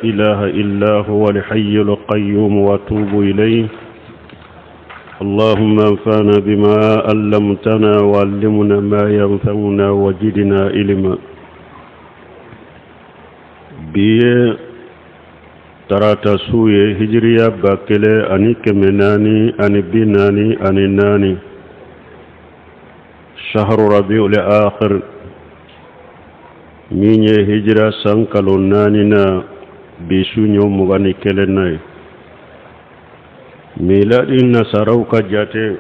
إله إلا هو الحي القيوم وأتوب إليه. اللهم انفعنا بما علمتنا وعلمنا ما ينفعنا وزدنا علما. Bi ye tarata su ye, hijiriya 1444, shahru rabiul akhir, min ye hijira san kalo 4 na, bi su ɲɔ 21 na ye. Miladi nasaraw ka jate,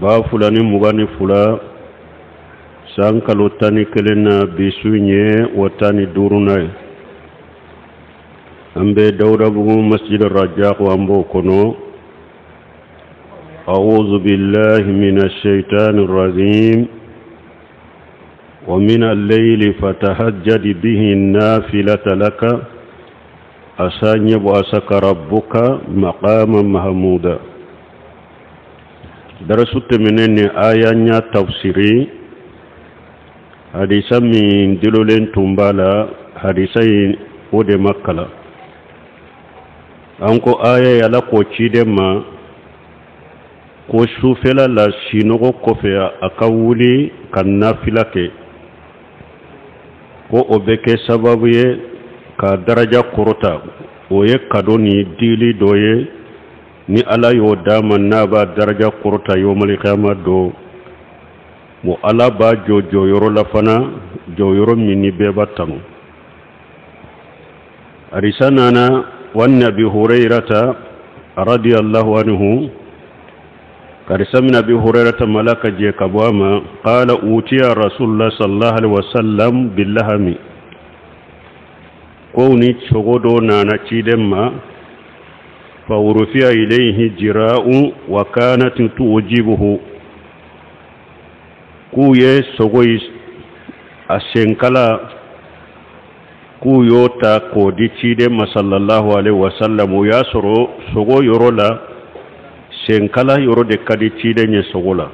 2022, san kalo 11 na, bi su ye o 15 na ye. An bɛ Dawudabugu Masjid Rajak, an b'o kɔnɔ. أعوذ بالله من الشيطان الرجيم. ومن الليل فتهجد به نافلة لك عسى أن يبعثك ربك مقاما محمودا. Darasu tɛmɛnen ni aya ɲa tafsiri, hadisa min dilolen tun b'a la, hadisa in o de ma kalan. An ko aya ye, Ala ko ciden ma ko sufɛla la, sinɔgɔ kɔfɛ, a ka wuli ka nafila kɛ, ko o bɛ kɛ sababu ye ka daraja kɔrɔta. O ye cadeau ni dili dɔ ye ni Ala y'o d'a ma, n'a b'a daraja kɔrɔta yomalikiyama don. Bon, Ala b'a jɔ jɔyɔrɔ la fana, jɔyɔrɔ min ni bɛɛ b'a tanu. Hadisa nana: وعن أبي هريرة رضي الله عنه، hadisa min Abi Hurairata malaka je ka bɔ a ma، قال أتي رسول الله صلى الله عليه وسلم بلحم، ko ni sogo dɔ nana ciden ma. فرفع إليه ذراع وكانت تعجبه. K'u ye sogo a senkala, k'u y'o ta k'o di ciden ma صلى الله عليه وسلم. O y'a sɔrɔ sogo yɔrɔ la, senkala yɔrɔ de ka di ciden ye sogo la.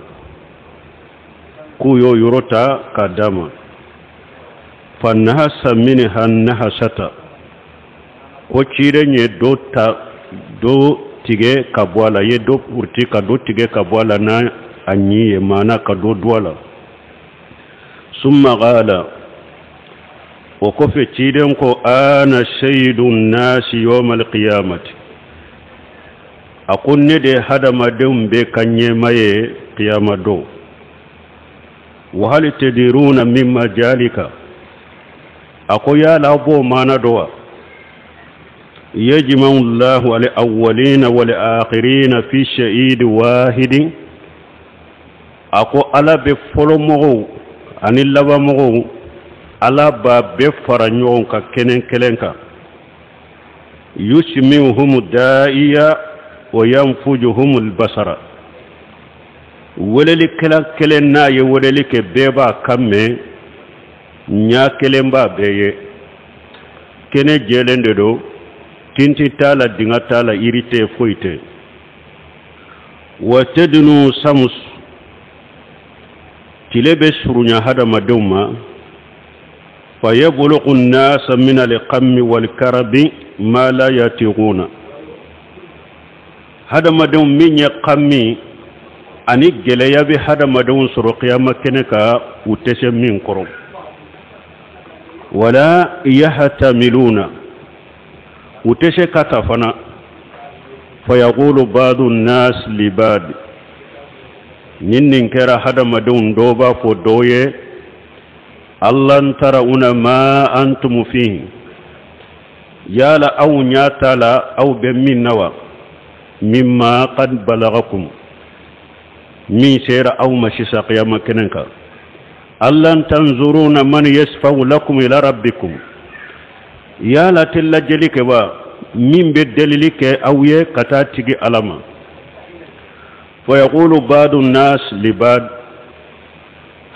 K'u y'o yɔrɔ ta k'a d'a ma. فنهش منها نهشة، ko ciden ye dɔ ta, dɔ tigɛ ka bɔ a la, ye dɔ puruti ka dɔ tigɛ ka bɔ a la n'a a ɲi ye, maana ka dɔ dun a la. ثم قال، o kɔfɛ ciden ko: أنا سيد الناس يوم القيامة. A ko ne de hadamadenw bɛ ka ɲɛma ye kiyama don. وهل تدرون مما ذلك؟ A ko yala aw b'o maana dɔn wa? يجمع الله الأولين والآخرين في صعيد واحد. A ko Ala bɛ fɔlɔmɔgɔw ani labanmɔgɔw, Ala b'a bɛɛ fara ɲɔgɔn kan kɛnɛ kelen kan. يسمعهم الداعي وينفذهم البصر. Welelikɛla kelen n'a ye weleli kɛ, bɛɛ b'a kan mɛn, ɲa kelen b'a bɛɛ ye. Kɛnɛ jɛlen de don, tinti t'a la, dinga t'a la, yiri tɛ, foyi tɛ. وتدنو الشمس، tile bɛ surunya hadamadenw ma. فيبلغ الناس من الغم والكرب ما لا يطيقون. Hadamadenw min ye kami ani gɛlɛya bɛ hadamadenw sɔrɔ kiyama kɛnɛ kan, u tɛ se min kɔrɔ. ولا يحتملون، u tɛ se ka ta fana. فيقول بعض الناس لبعض، ni nin kɛra, hadamadenw dɔw b'a fɔ dɔw ye: ألا ترون ما أنتم فيه؟ Yala aw ɲa t'a la aw bɛ min na wa? مما قد بلغكم، min sera aw ma sisan kiyama kɛnɛ kan. ألا تنظرون من يشفع لكم إلى ربكم؟ Yala tɛ lajɛli kɛ wa, min bɛ delili kɛ aw ye ka taa tigi Ala ma? فيقول بعض الناس لبعض،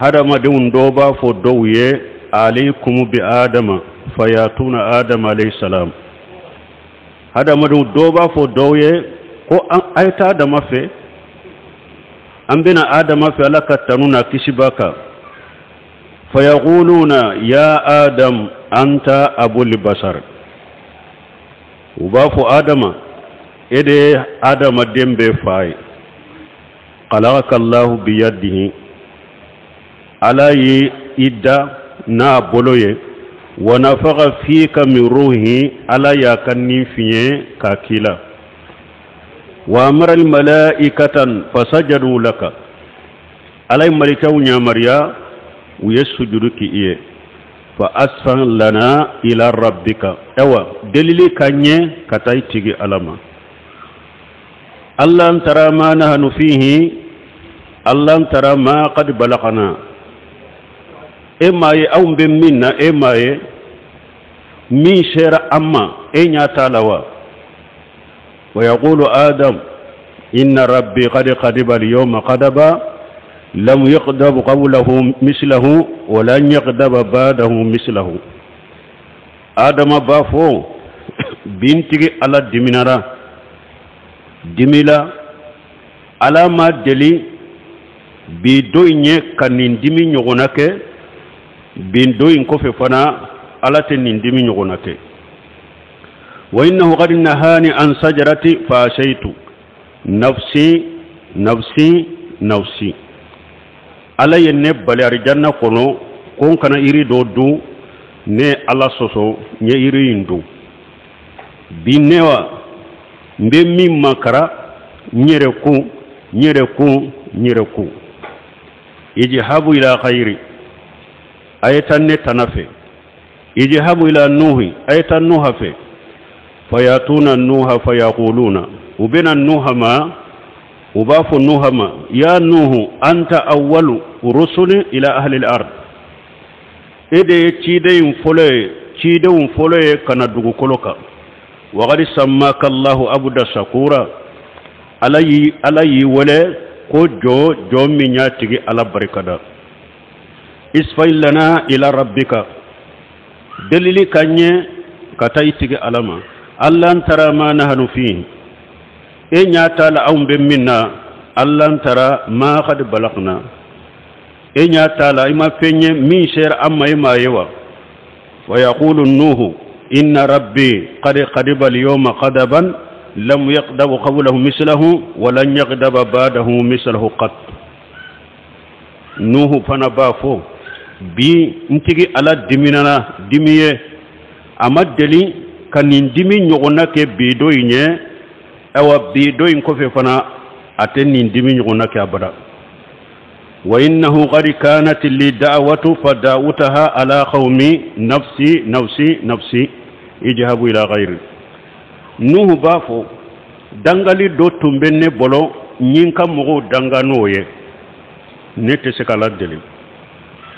hadamadenw dɔw b'a fɔ dɔw ye: عليكم بآدم. فيأتون آدم عليه السلام. Hadamadenw dɔw b'a fɔ dɔw ye ko a ye taa Adama fɛ. An bɛna Adama fɛ, Ala ka tanu n'a kisi b'a kan. فيقولون يا آدم أنت أبو البشر. U b'a fɔ Adama, e de ye adamaden bɛɛ fa ye. Khalaqaka Allahu biyadihi, Ala ye i da n'a bolo ye. Wa nafaga fika min ruhi, Ala y'a ka ni fiɲɛ k'a k'i la. Wa amara almalaikatan fasajadu laka, Ala ye malikaw yamaruya, u ye sujudu k'i ye. Fa asfan lana ila rabbika, awa delili ka ɲɛ ka taa i tigi Ala ma. Alla tara ma nahnu fihi, alla tara ma qad balagana. E m'a ye anw bɛ min na, e m'a ye min sera an ma, e ɲɛ t'a la wa? Wa yaqulu Adam inna rabbi qad qadiba al-yawma qadaba lam yaqdab qablahu mislahu wa lan yaqdaba ba'dahu mislahu. Adama b'a fɔ bintigi Ala diminara dimila, Ala ma deli bi don in ye ka nin dimi ɲɔgɔnna kɛ, bi don in kɔfɛ fana Ala tɛ nin dimi ɲɔgɔnna kɛ. Wa innahu qad nahani an sajarati fa ashaytu nafsi nafsi nafsi. Ala ye ne bali arijanna kɔnɔ ko n kana yiri dɔ dun, ne Ala sɔsɔ, n ye yiri in dun. Bi ne wa n bɛ min makara, n yɛrɛ kun, n yɛrɛ kun, n yɛrɛ kun. Ijhabu ila khayri, a ye taa ne tana fɛ. Ijhabu ila nuhi, a ye taa Nuha fɛ. Fayatuna Nuha fayaquluna, u bɛna Nuha ma, u b'a fɔ Nuha ma, ya Nuhu anta awwalu rusuli ila ahli al-ard, e de ye ciden fɔlɔ ye, cidenw fɔlɔ ye ka na dugukolo kan. Wa qad sammaka Allahu abda shakura, Ala y'i wele ko jɔ, jɔn min y'a tigi Ala barikada. Isfa'il lana ila rabbika, delili ka ɲɛ ka taa i tigi Ala ma. Allan tara ma nahnu fihi, e ɲɛ t'a la anw bɛ min na. Allan tara ma qad balagna, e ɲɛ t'a la, i ma fɛn ye min sera an ma, e m'a ye wa? Wa yaqulu Nuhu inna rabbi qad qadiba al-yawma qadaban lam yaqdab qablahu mislahu wa lan yaqdaba ba'dahu mislahu qat. Nuhu fana b'a fɔ bi n tigi Ala diminana dimi ye, a ma deli ka nin dimi ɲɔgɔnna kɛ bi don in ye, awa bi don in kɔfɛ fana a tɛ nin dimi ɲɔgɔnna kɛ abada. Wa innahu qad kanat li da'watu fa da'utaha ala qawmi nafsi nafsi nafsi ijhabu ila ghayri. Nuhu b'a fɔ dangali dɔ tun bɛ ne bolo, n ye n ka mɔgɔw danga n'o ye, ne tɛ se ka Ala deli.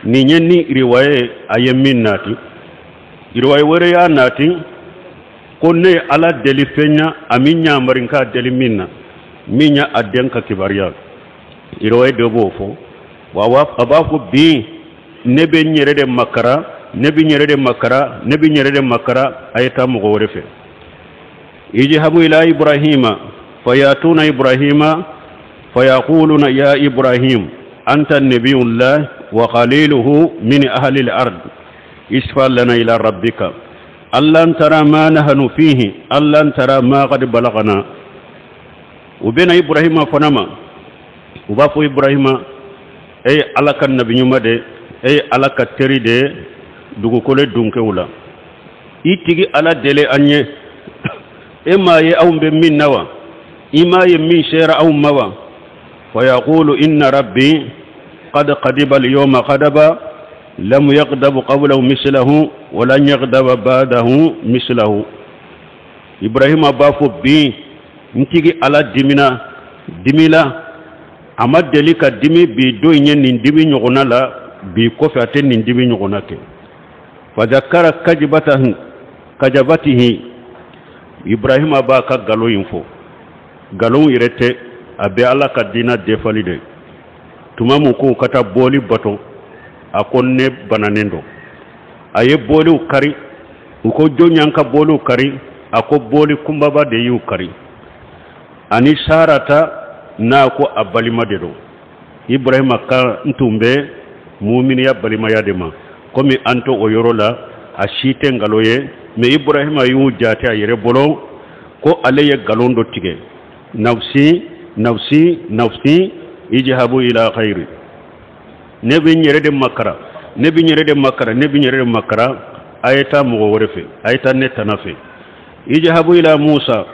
Nin ye ni riwaye a ye min nati, riwaye wɛrɛ y'a nati ko ne ye Ala deli fɛn na a min yamari n k'a deli min na, min ye a den ka kibaruya. Riwaye dɔ b'o fɔ. Wa a b'a fɔ bi ne bɛ n yɛrɛ de makara, ne bɛ n yɛrɛ de makara, ne bɛ n yɛrɛ de makara, a ye taa mɔgɔ wɛrɛ fɛ. Ijhabu ila Ibrahima fayatuna Ibrahima fayaquluna ya Ibrahim anta nabiyullah wa khaliluhu min ahli al-ard isfa lana ila rabbika allan tara ma nahnu fihi allan tara ma qad balagana. U bɛna Ibrahima fana ma, u b'a fɔ Ibrahima, e ye Ala ka nabi ɲuman de, e ye Ala ka teri de dugukolo dunkew la, i tigi Ala deli an ye, e m'a ye anw bɛ min na wa? I m'a ye min sera anw ma wa? Fa yaqulu inna rabbi qad qadiba al-yawma qadaba lam yaqdab qablahu mislahu wa lan yaqdaba ba'dahu mislahu. Ibrahima b'a fɔ bi n tigi Ala dimina dimila, a ma deli ka dimi bi don in ye nin dimi ɲɔgɔnna la, bi kɔfɛ a tɛ nin dimi ɲɔgɔnna kɛ. Fa zakara kajabatihi, Ibrahima b'a ka nkalon in fɔ, nkalon yɛrɛ tɛ, a bɛ Ala ka diinɛ defali de. Tuma mun ko ka taa bɔli bato, a ko ne bananen don. A ye bɔliw kari, u ko jɔn y'an ka bɔliw kari? A ko bɔli kunbaba de y'u kari. Ani Sarata n'a ko a balima de don. Ibrahima ka n tun bɛ muminiya balimaya de ma, komi an to o yɔrɔ la, a si tɛ nkalon ye. Mais Ibrahima y'u jate a yɛrɛ bolo ko ale ye nkalon dɔ tigɛ. Nafsi nafsi nafsi ijhabu ila khayri, ne bɛ n yɛrɛ de makara, ne bɛ n yɛrɛ de makara, ne bɛ n yɛrɛ de makara, a ye taa mɔgɔ wɛrɛ fɛ, a ye taa ne tana fɛ. Ijhabu ila Musa,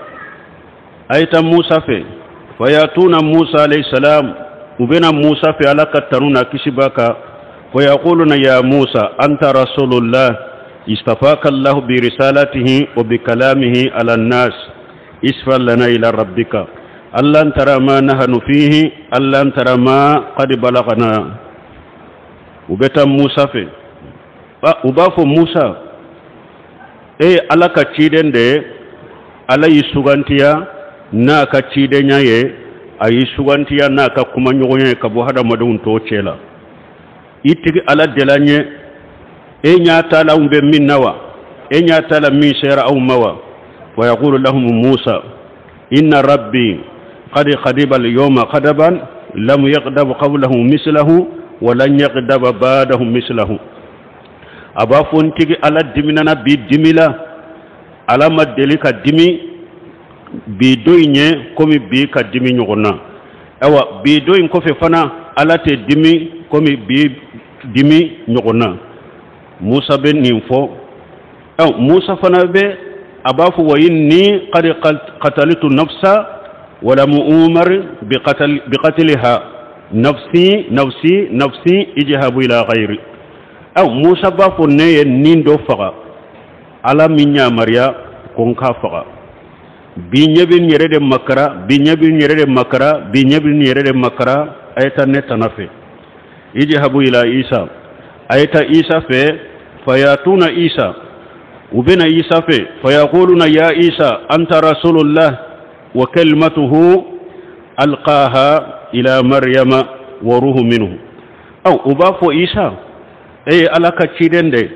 a ye taa Musa fɛ. Fayatuna Musa alayhi salam, u bɛna Musa fɛ, Ala ka tanu n'a kisi b'a kan. Fayaquluna ya Musa anta rasulullah istafaka Allah bi risalatihi wa bi kalamihi ala an-nas, isfa lana ila rabbika allan tara ma nahnu fihi allan tara ma qad balagana. U bɛ taa Musa fɛ, u b'a fɔ Musa, e Ala ka ciden de ye, Ala y'i sugantiya n'a ka cidenya ye, a y'i sugantiya n'a ka kumaɲɔgɔnya ye ka bɔ hadamadenw tɔw cɛ la. I tigi Ala deli an ye, e ɲɛ t'a la anw bɛ min na wa? E ɲɛ t'a la min sera anw ma wa? Wa yaqulu lahum Musa inna rabbi qad khadiba al-yawma khadaban lam yaghdab qablahu mislahu wa lan yaghdab ba'dahu mislahu. A b'a fɔ n tigi Ala diminana bi dimi la, Ala ma deli ka dimi bi don in ye komi bi ka dimi ɲɔgɔn na. Ayiwa, bi don in kɔfɛ fana Ala tɛ dimi komi bi dimi ɲɔgɔn na. Musa bɛ nin fɔ. Musa fana bɛ a b'a fɔ wa inni qad qatalitu nafsa wa lam umar bi qatliha nafsi nafsi nafsi ijhabu ila ghayri. Musa b'a fɔ ne ye nin dɔ faga, Ala min yamaruya ko n k'a faga. Bi ɲɛ bɛ n yɛrɛ de makara, bi ɲɛ bɛ n yɛrɛ de makara, bi ɲɛ bɛ n yɛrɛ de makara, a ye taa ne tana fɛ. Ijhabu ila Isa, a ye taa Isa fɛ. Fayatuna Isa, u bɛna Isa fɛ. Fayaquluna ya Isa anta rasulullah wa kalimatuhu alqaha ila Maryama wa ruhu minhu. U b'a fɔ Isa, e ye Ala ka ciden de ye,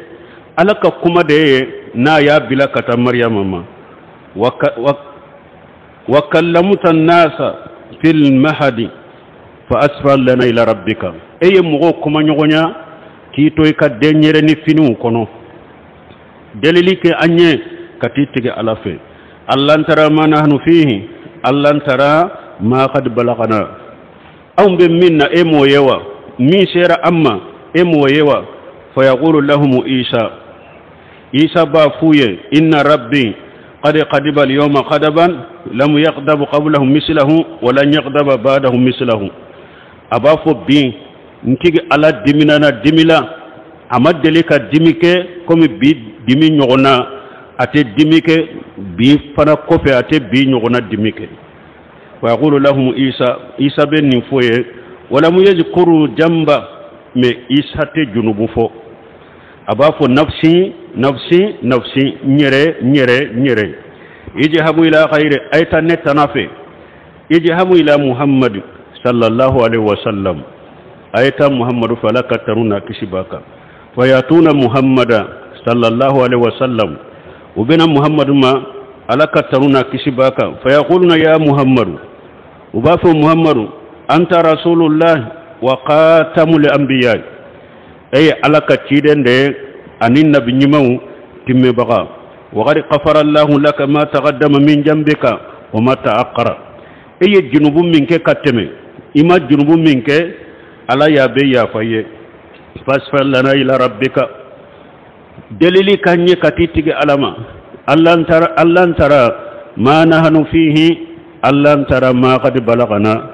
Ala ka kuma de ye n'a y'a bila ka taa Maryama ma. Wa kallamuta an-nasa fil mahadi fa asfar lana ila rabbika. E ye mɔgɔw kuma ɲɔgɔnya k'i to i ka denyɛrɛni finiw kɔnɔ, delili kɛ an ye ka t'i tigɛ Ala fɛ. Allan tara ma nahnu fihi allan tara ma qad balagana. Anw bɛ min na e m'o ye wa? Min sera an ma e m'o ye wa? Fa yaqulu lahum Isa, Isa b'a f'u ye inna rabbi qad qadiba al-yawma qadaban lam yaghdab qablahu mislahu wa lan yaghdab ba'dahu mislahu. A b'a fɔ bi n tigi Ala diminana dimila, a ma deli ka dimi kɛ komi bi dimi ɲɔgɔn na, a tɛ dimi kɛ bi fana kɔfɛ, a tɛ bi ɲɔgɔn na dimi kɛ. Wa yaqulu lahum Isa, Isa bɛ nin fɔ ye, walam yadhkuru jamba, mais Isa tɛ junubu fɔ. A b'a fɔ nafsi nafsi nafsi, n yɛrɛ n yɛrɛ n yɛrɛ. Ijhabu ila khayri, a ye taa ne tana fɛ. Ijhabu ila Muhammad sallallahu alaihi wa sallam, a ye taa Muhammadu fɛ, Ala ka tanu n'a kisi b'a kan. Fayatuna Muhammada sallallahu alaihi wa sallam, u bɛna Muhammadu ma, Ala ka tanu n'a kisi b'a kan. Fayaquluna ya Muhammadu, u b'a fɔ Muhammadu anta rasulullah wa khatamul anbiya, e ye Ala ka ciden de ye ani nabi ɲumanw timɛbaga. Wa qad ghafara Allahu laka ma taqaddama min jambika wa ma ta'akhkhara. E ye junubu min kɛ ka tɛmɛ, i ma junubu min kɛ, Ala y'a bɛɛ yafa i ye. Fasfar lana ila rabbika, delili ka ɲɛ ka t'i tigɛ Ala ma. Allan tara allan tara ma nahnu fihi allan tara ma qad balagana.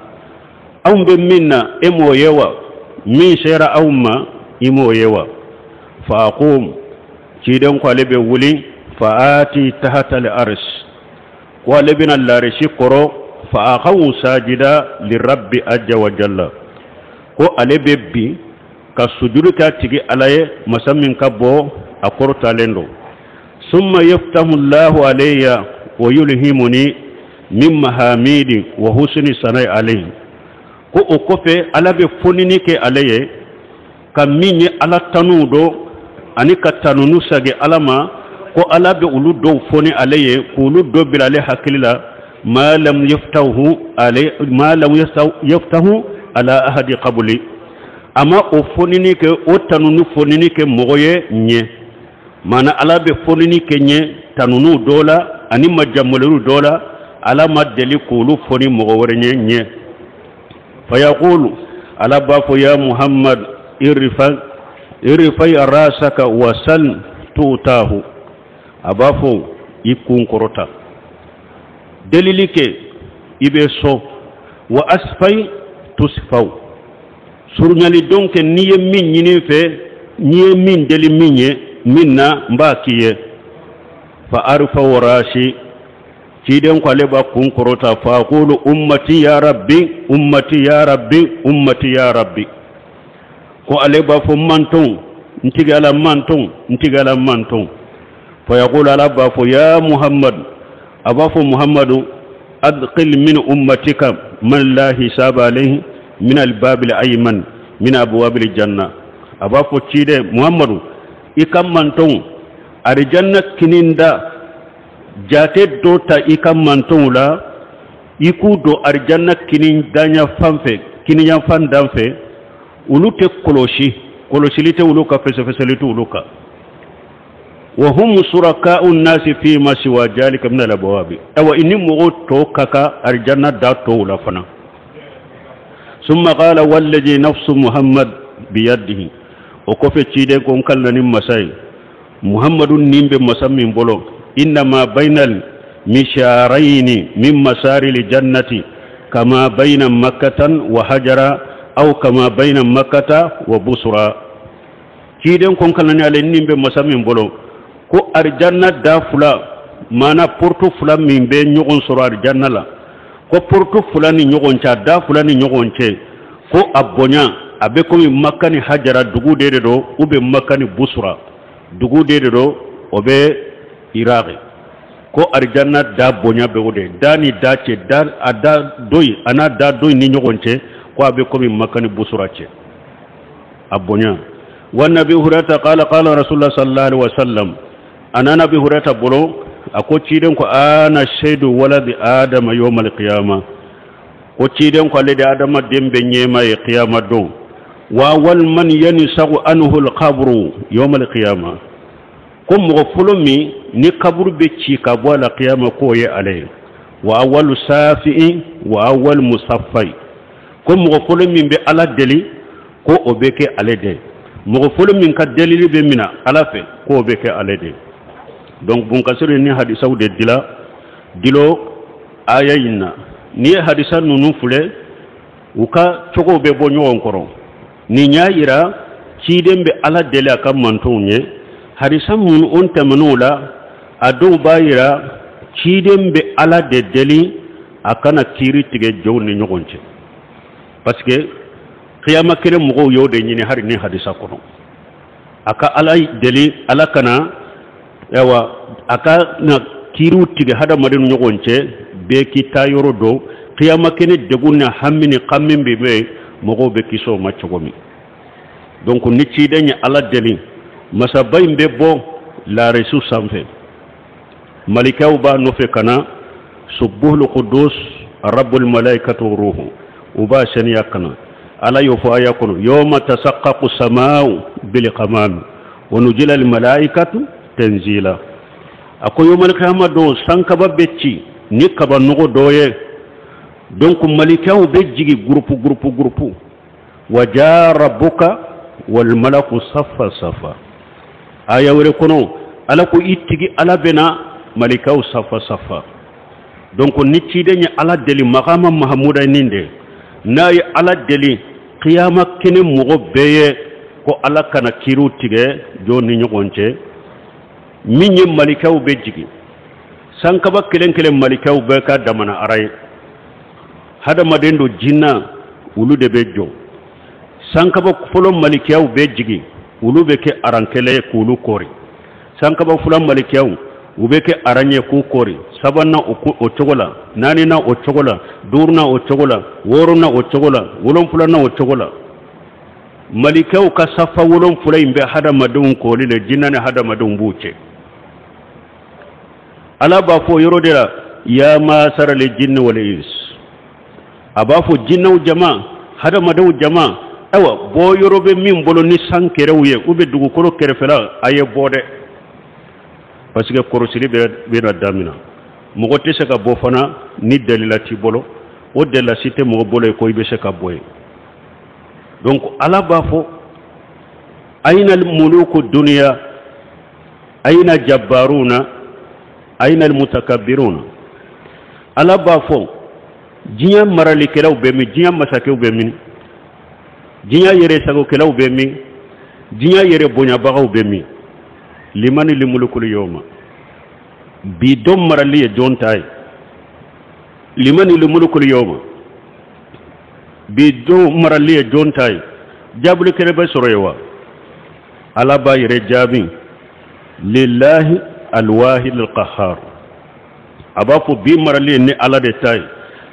Anw bɛ min na e m'o ye wa? Min sera anw ma i m'o ye wa? Fa aqum, ciden ko ale bɛ wuli, fa ati tahta al-arsh, ko ale bɛna larisi kɔrɔ. Fa aqaw sajida lirabbi azza wa jalla, ko ale bɛ bin ka sujuru k'a tigi Ala ye, masa min ka bɔ a kɔrɔtalen don. Summa yaftahu Allahu alayya wa yulhimuni min mahamidi wa husni sanai alayhi. Ko o kɔfɛ Ala bɛ fonini kɛ ale ye ka min ye Ala tanu dɔ ani ka tanunu sagi Ala ma, ko Ala bɛ olu dɔw foni ale ye k'olu dɔ bila ale hakili la. Ma lam yaftahu alay ma lam yaftahu ala ahadi qabli, a ma o fonini kɛ, o tanunu fonini kɛ mɔgɔ ye ɲɛ. Mana Ala bɛ fonini kɛ n ye tanuniw dɔ la ani majamuliliw dɔ la, Ala ma deli k'olu foni mɔgɔ wɛrɛ ɲɛ ɲɛ. Fayaqulu, Ala b'a fɔ ya Muhammad irfai rasaka wasal tutahu. A b'a fɔ i kun kɔrɔta, delili kɛ i bɛ sɔn, wa asfai tusfaw, surunyali don kɛ n'i ye min ɲini fɛ, n'i ye min deli min ye min na n b'a k'i ye. Fa arfa rasi, ciden ko ale b'a kun kɔrɔta, fa aqulu ummati ya rabbi, ummati ya rabbi, ummati ya rabbi. Ko ale b'a fɔ manton n tigi Ala, manton n tigi Ala, manton. Fa yaqulu, Ala b'a fɔ ya Muhammad, a b'a fɔ Muhammadu, adkhil min ummatika man la hisaba alayhi min albab al-ayman min abwab al-janna. A b'a fɔ ciden Muhammadu, i ka mantonw arijanna kininda jate dɔ ta i ka mantonw la, i k'u don arijanna kinin daɲa fan fɛ, kiniyanfan dan fɛ, olu tɛ kɔlɔsi, kɔlɔsili tɛ olu kan, fɛsɛfɛsɛli tɛ olu kan. Wa hum suraka'u nasi fi ma siwa jalika min al-abwabi. Awa i ni mɔgɔw tɔw ka kan arijanna da tɔw la fana. Summa qala wallazi nafsu Muhammad biyadihi. O kɔfɛ ciden ko n kalina ni masa ye, Muhammadu nin bɛ masa min bolo, innama bainal misharayni min masari jannati kama baina makkatan wa hajara aw kama baina makkata wa busra. Ciden ko n kalina ni ale nin bɛ masa min bolo, ko arijanna da fila, maana porte fila min bɛ ɲɔgɔn sɔrɔ arijanna la, ko porte fila ni ɲɔgɔn cɛ, a da fila ni ɲɔgɔn cɛ, ko a bonya a bɛ komi Maka ni Hajara dugu de don, ou bien Maka ni Busra dugu de don, o bɛ Iraki. Ko arijanna da bonya bɛ o de da ni da cɛ, da a da dɔ in a n'a da dɔ in ni ɲɔgɔn cɛ, ko a bɛ komi Maka ni Busra cɛ, a bonya. Wa Nabi Hurata qala qala Rasulullah sallallahu alaihi wasallam, ana Nabi Hurata bolo, a ko ciden ko ana shaidu waladi Adama yawmal qiyama, ko ciden ko ale de adamaden bɛ ɲɛma ye qiyama don, wa wal man yansagu anhu alqabru yawmal qiyama, ko mɔgɔ fɔlɔ min ni kaburu bɛ ci ka bɔ a la qiyama, k'o ye ale ye. Wa awwalu safi'in wa awwal musaffai, ko mɔgɔ fɔlɔ min bɛ Ala deli, ko o bɛ kɛ ale de, mɔgɔ fɔlɔ min ka delili bɛ mina Ala fɛ, k'o bɛ kɛ ale de. Donc Bunkasiri ni hadisaw de dila dilo aya in na. N'i ye hadisa ninnu filɛ, u ka cogow bɛ bɔ ɲɔgɔn kɔrɔ. Nin y'a yira ciden bɛ Ala deli a ka mantonw ye. Hadisa minnu o tɛmɛn'o la, a dɔw b'a yira ciden bɛ Ala de deli a kana kiiri tigɛ jɔnw ni ɲɔgɔn cɛ, parce que kiyama kelen mɔgɔw y'o de ɲini. Hali ni hadisa kɔnɔ, a ka Ala deli Ala kana, ayiwa, a ka na kiiriw tigɛ hadamadenw ni ɲɔgɔn cɛ, bɛɛ k'i taa yɔrɔ dɔn. Kiyama kɛnɛ degun ni hami ni kami bɛ yen, mɔgɔw bɛ kisi o ma cogo min. Donc ni ciden ye Ala deli, masaba in bɛ bɔ laarisiw sanfɛ, malikaw b'a nɔfɛ ka na, subuhul qudus rabbul malaikatu ruhu, u b'a seniya ka na. Ala y'o fɔ aya kɔnɔ, yawma tasaqqaqu samau bil ghamam wa nujila al malaikatu tanzila. A ko yawmal qiyama don, sankaba bɛ ci ni kaba nɔgɔ dɔ ye. Donc malikaw bɛ jigi groupe groupe groupe. Wa jaa rabbuka wal malaku saffa saffa. Aya wɛrɛ kɔnɔ, Ala ko i tigi Ala bɛna malikaw safa safa. Donc ni ciden ye Ala deli makama mahamuda nin de, n'a ye Ala deli kiyama kɛnɛ mɔgɔ bɛɛ ye, ko Ala kana kiiriw tigɛ jɔn ni ɲɔgɔn cɛ, min ye malikaw bɛ jigin sankaba kelen kelen, malikaw bɛɛ ka damana ara ye, hadamaden don jinna, olu de bɛ jɔ. Sankaba fɔlɔ malikiyaw bɛ jigin, olu bɛ kɛ aran kɛlɛ ye k'olu kɔri. Sankaba fila malikiyaw, u bɛ kɛ aran ye k'u kɔri. Sabanan o cogo la, naaninan o cogo la, duurunan o cogo la, wɔɔrɔnan o cogo la, wolonfilanan o cogo la. Malikaw ka safa wolonfila in bɛ hadamadenw kɔli la, jinɛ ni hadamadenw b'u cɛ. Ala b'a fɔ yɔrɔ de la, ya masara le jinni wal ins, a b'a fɔ jinɛw jama, hadamadenw jama, ayiwa, bɔ yɔrɔ bɛ min bolo ni san kɛrɛw ye, u bɛ dugukolo kɛrɛfɛla, a ye bɔ dɛ. Parce que kɔrɔsili bɛna damina. Mɔgɔ tɛ se ka bɔ fana ni dalila t'i bolo. O dalila si tɛ mɔgɔ bolo ye ko i bɛ se ka bɔ yen. Donc Ala b'a fɔ ayna al-muluku dunya ayna jabbaruna ayna al-mutakabbiruna. Ala b'a fɔ diɲɛ maralikɛlaw bɛ min, diɲɛ masakɛw bɛ min, diɲɛ yɛrɛ sagokɛlaw bɛ min, diɲɛ yɛrɛ bonyabagaw bɛ min. Limani limulukul yawma, bi don marali ye jɔn ta ye. Limani limulukul yawma, bi don marali ye jɔn ta ye. Jaabili kɛnɛ bɛ sɔrɔ yen wa? Ala b'a yɛrɛ jaabi lillahi alwahid alqahhar. A b'a fɔ bi marali ye ni Ala de ta ye,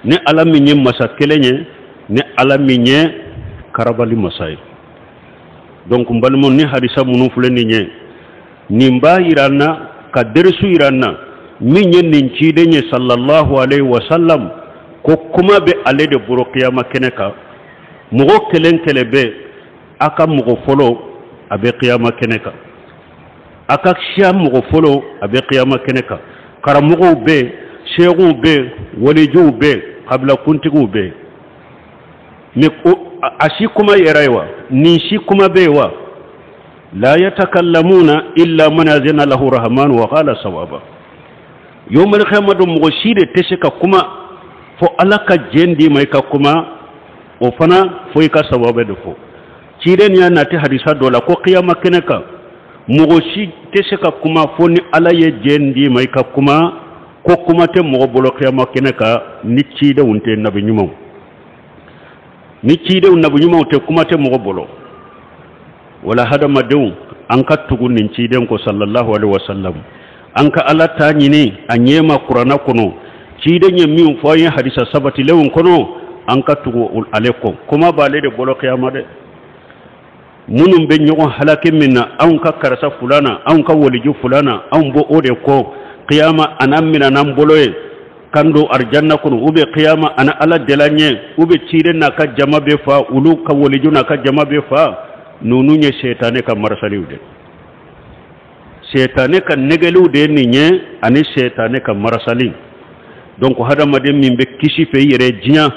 ni Ala min ye masa kelen ye, ni Ala min ye karabali masa ye. Donc n balimaw, ni hadisa minnu filɛ nin ye, nin b'a yira an na ka derisu yira an na min ye nin ciden ye sallallahu alaihi wa sallam, ko kuma bɛ ale de bolo kiyama kɛnɛ kan. Mɔgɔ kelen kelen bɛ a ka mɔgɔ fɔlɔ a bɛ kiyama kɛnɛ kan, a ka siya mɔgɔ fɔlɔ a bɛ kiyama kɛnɛ kan. Karamɔgɔw bɛ, seekuw bɛ, walijuw bɛ, kabila kuntigiw bɛ. Mais a si kuma yɛrɛ ye wa? Nin si kuma bɛ yen wa? La yatakallamuna illa man azina lahu rahman wa qala sawaba. Yawmal qiyamah don mɔgɔ si de tɛ se ka kuma fo Ala ka jɛn d'i ma i ka kuma, o fana fo i ka sawaba de fɔ. Ciden y'a nati hadisa dɔ la ko kiyama kɛnɛ kan mɔgɔ si tɛ se ka kuma fo ni Ala ye jɛn d'i ma i ka kuma, ko kuma tɛ mɔgɔ bolo kiyama kɛnɛ kan ni cidenw tɛ, nabi ɲumanw. Ni cidenw nabi ɲumanw tɛ, kuma tɛ mɔgɔ bolo. Wala hadamadenw, an ka tugu nin ciden ko sallallahu alaihi wasallam, an ka Ala ta ɲini a ɲɛma kuranna kɔnɔ. Ciden ye min fɔ an ye hadisa sabatilenw kɔnɔ, an ka tugu ale kɔ. Kuma b'ale de bolo kiyama dɛ. Minnu bɛ ɲɔgɔn halaki min na, anw ka karisa fulana, anw ka waliju fulana, anw b'o o de kɔ. Kiyama a n'an minɛ n'an bolo ye kan don arijanna kɔnɔ, u bɛ kiyama a Ala dela ɲɛ, u bɛ ciden n'a ka jama bɛ fa, olu ka waliju n'a ka jama bɛ fa. Ninnu ye sɛtanɛ ka marasaliw de, sɛtanɛ ka nɛgɛliw de ye nin ye, ani sɛtanɛ ka marasali. Donc hadamaden min bɛ kisi fɛ i yɛrɛ diɲɛ,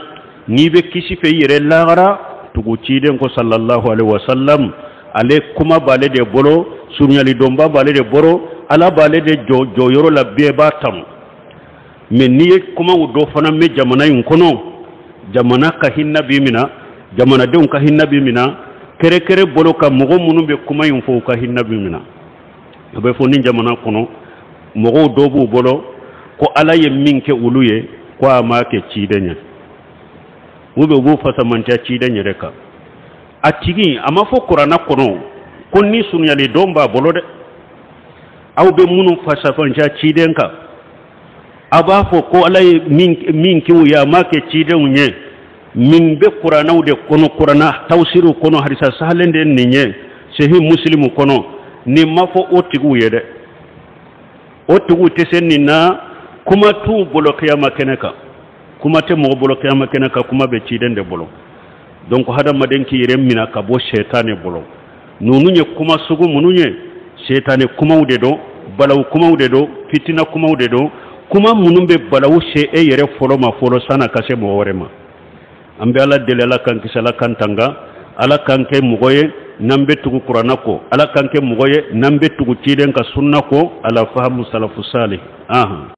n'i bɛ kisi fɛ i yɛrɛ lahara, tugu ciden ko sallallahu alaihi wasallam. Ale kuma b'ale de bolo, surunyali dɔnba b'ale de bolo, Ala b'ale de jɔ jɔyɔrɔ la, bɛɛ b'a tanu. Mais n'i ye kumaw dɔ fana mɛn jamana in kɔnɔ, jamana ka hinɛ b'i minɛ, jamanadenw ka hinɛ b'i minɛ, kɛrɛkɛrɛ bolo ka mɔgɔ minnu bɛ kuma in fɔ, u ka hinɛ b'i minɛ. A bɛ fɔ ni jamana kɔnɔ mɔgɔw dɔw b'u bolo ko Ala ye min kɛ olu ye, ko a m'a kɛ ciden ye, u bɛ u b'u fasamantiya ciden yɛrɛ kan. A tigi a ma fɔ kuranna kɔnɔ ko ni surunyali dɔn b'a bolo dɛ. Aw bɛ minnu fasamantiya ciden kan, a b'a fɔ ko Ala ye min kɛ u ye, a m'a kɛ cidenw ye. Min bɛ kurannaw de kɔnɔ, kuranna tawsiriw kɔnɔ, hadisa sahalen de nin ye sehi musilimu kɔnɔ. Nin ma fɔ o tigiw ye dɛ. O tigiw tɛ se nin na, kuma t'u bolo kiyama kɛnɛ kan, kuma tɛ mɔgɔ bolo kiyama kɛnɛ kan, kuma bɛ ciden de bolo. Donc hadamaden k'i yɛrɛ minɛ ka bɔ sɛtanɛ bolo. Ninnu ye kuma sugu minnu ye, sɛtanɛ kumaw de don, balawu kumaw de don, fitina kumaw de don, kuma minnu bɛ balawu se e yɛrɛ fɔlɔ ma fɔlɔ san'a ka se mɔgɔ wɛrɛ ma. An bɛ Ala deli, Ala k'an kisi, Ala k'an tanga, Ala k'an kɛ mɔgɔ ye n'an bɛ tugu kuranna kɔ, Ala k'an kɛ mɔgɔ ye n'an bɛ tugu ciden ka sunna kɔ, ala fahamu salafu salih. Ahan.